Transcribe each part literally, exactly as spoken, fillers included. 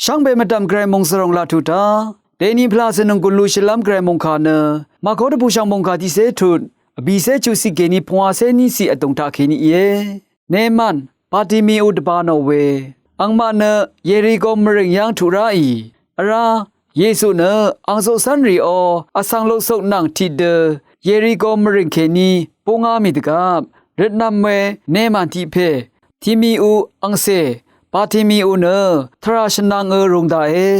Shvngbe mvdv̀m gvray mòngsvròng laq tuq taq, dèni pvlaqcè nònggùn luqshìlv́m gvray mòngkà nø, Màko dvbùshv̀ng mòngkà tiqcé tut, vbìcé chuqciq kèní pungwacé níciq vdùng taqkèní íe. Neman Bartimiu dvbā nò we, angmaq nø Yeriko mvrìng yv́ng tuq ráì. Vrá, Yesu nø ang coqcv́nrìò vsvng luksuk nvng tiqdø Yeriko mvrìng kèní búngá mì dvgvp røtnv̄m we neman tiq pè, Timiu angcè Bartimiu nø tvrà shvnvng ø rūng daqe.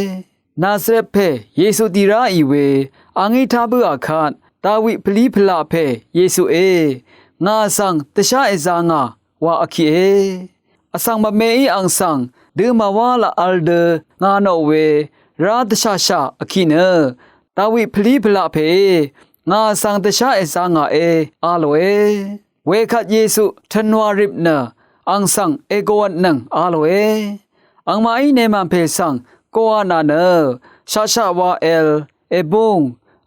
Nazaret pè Yesu dì ráì we, a ngí tá bǿà kvt, Dawi pvlí pvlaq pè Yesuè, ngà svng dvshá èza ngà wa vkiqe. Vsvng mvmeí ang svng dø màwá laq vl dø ngà nò we, rá dvshàshà vkiq nø, Dawi pvlí pvlaq pèé, ngà svng dvshá èza ngàe, a lòe. Wekvt Yesu tø̀nwà rip nø ang svng ègòvtnøng a lòe. Angmaqí neman pè svng gòvtnà nø, shaqshaq wa èl, èbúng,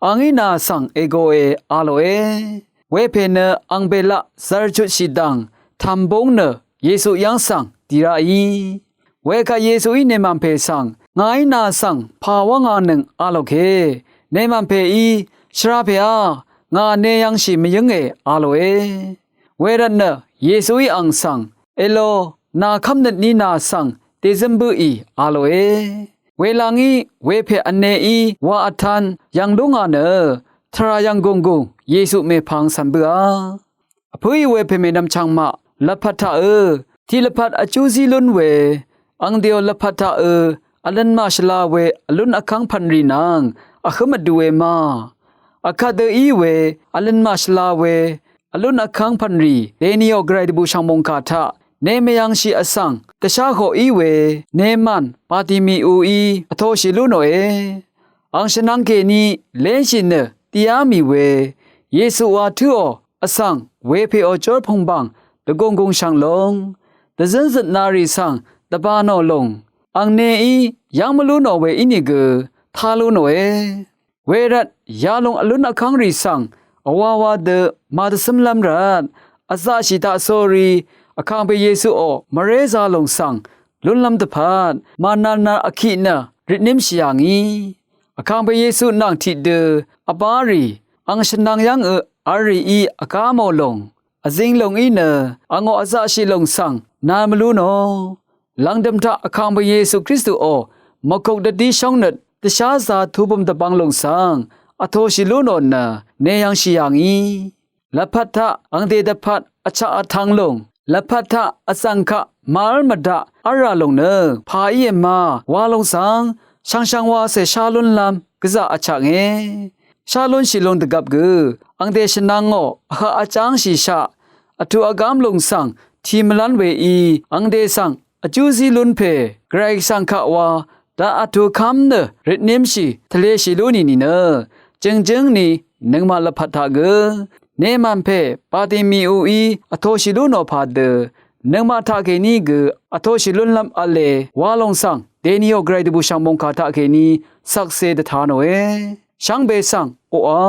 a ngí nà svng ègòe a lòe. Wepè nø ang bèlaq zvr chutshì dv̀ng tv̀m búng nø Yesu yv́ng svng dì ráì. Wekvt Yesuí neman pè svng, ngàí nà svng pà wv́ngānøng a lòke. Neman pèí, shvrapè á, ngà ne yv̄ngshì mvyǿnge a lòe. Wervtnø Yesuí ang svng, elo, nà kv́mnøt ní nà svng dèzǿm bǿì a lòe. Welangí wepè vneí wa vtv̄n yv̀ng lúngā nø, tvrà yv̀nggùnggùng Yesu mèpvng cv̀n bǿà. Vpǿì wepè mènvm chv̀ngmaq lvpat taqø̄, tiq lvpat vjú zí lún we, angdèò lvpat taqø̄, vløn màshvla we vlún vkv́ng pv̀nrì nvng vhǿm vdu we ma. Vkvt dø í we, vløn màshvla we vlún vkv́ng pv̀nrì, dènìò gvray dvbùshv̀ng mòngkà taq ne mvyv̄ngshì vsvng dvshá hoq í we, neman Bartimiuí vtōshì lú nòe. Ang shvnvng kèní lénshì nø dìá mì we, Yesu wa tǿò vsvng wepèò jórpūng bv̀ng dvgùnggùngshv̀ng lúng, dvzǿn zøtnarì svng dvbā nò lùng, ang neí yv́ng mvlú nò we ínìgø tá lú nòe. Wervt yalòng vlún vkv́ngrì svng vwawa dø màdvcǿmlv́m rvt, vzaqshì taqsórí Vkàngpè Yesuò mvrézā lòng svng lúnlv́m dvpvt mànarnar vkiq nø rìtnímshì yà ngì. Vkàngpè Yesu nvng tiqdø vbárì ang shvnvng yv́ngø v̄l rìí vgá mò lòng, vzing lòng í nø angò vzaqshì lòng svng nal mvlú nò. Lv̀ngdø̀m taq Vkàngpè Yesu Kristuò mvkuk dvdí shóngnøt dvsházā tubø̀m dvbvng lòng svng vtōshì lú nò nø neyv̄ngshì yà ngì. Lvpat taq angdè dvpvt vchaq vtv̄ng lòng, lvpat taq vzv̀ng kaq màv́l mvdaq v́lrà lòng nø pà íe ma wa lòng svng shvngshvng wacè shá lúnlv́m gvzà vchaknge. Shá lúnshì lung dvgvp gø angdè shvnvngò vhøq vjáng shìshaq vtuq vgám lùng svng tì mvlv́n weí angdè svng vjú zí lún pè Gvray Gvsvng kaq wa daq vtukv́m nø rìtnímshì tvleshì lú nìnìnø jø̀ngjǿng ni nøngmaq lvpat taq gø neman pè Bartimiuí vtōshì lú nò pà dø nøngmaq taqkèní gø vtōshì lúnlv́m v̄le wa lòng svng dènìò gvray dvbùshv̀ng mòngkà taqkèní shvkse dvta nòe. Shvngbe svng oqà